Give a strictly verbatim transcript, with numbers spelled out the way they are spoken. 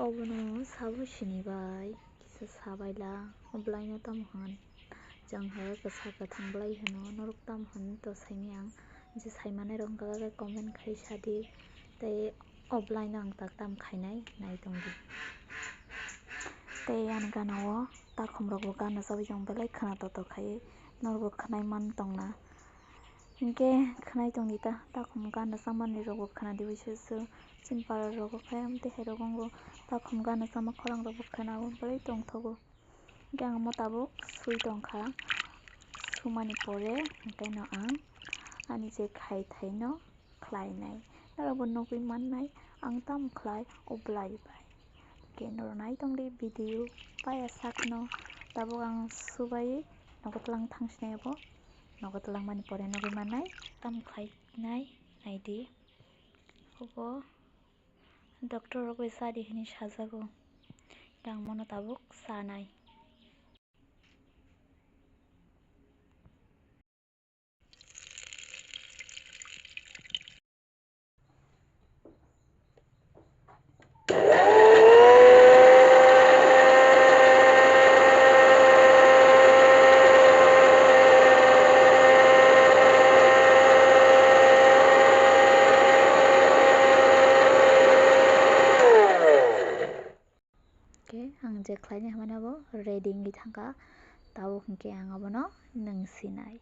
Obono sabo sini bai kisa sabaila, oblaino tamo hwn? Jang hai kisa kwthang bwlai hwno, norok tamo hwn to saimai ang, je saimanai rok wngkha khe comment khai sadi, tei oblaino ang tak tam khainai nai tongdi. Tei ani gana o takhum rok bo gana chawui chong belai khwna to to khai, norok bo khwnai man tongna. Hinkhe khwnai tongdi ta, takhum gana chamani rokbo khwnadi bai se se. Chini para rogo khe amtwi hai rogo wngbo, takhum gana chama khorang rokbo khwnao, belai tongthogo. Hinkhe ang omo tabuk sui tongkha, sumani pore hinkhe no ang ani je khai thaino khlainai, norokbo nugui mannai ang tamo khlai o bwlai bai. Hinkhe norok nai tongdi video paya sakno, tabuk ang subai nogo twlang thangsinai abo. Nogo twlangmani pore nugui mannai, tamo khlainai naidi. Obo doctor rok bai chadi hinui sajago, ang mono tabuk chanai. Khe ang je khlainai hwnmano bo ready wngwi thangkha, tabuk hinkhe ang abono nwng sinai.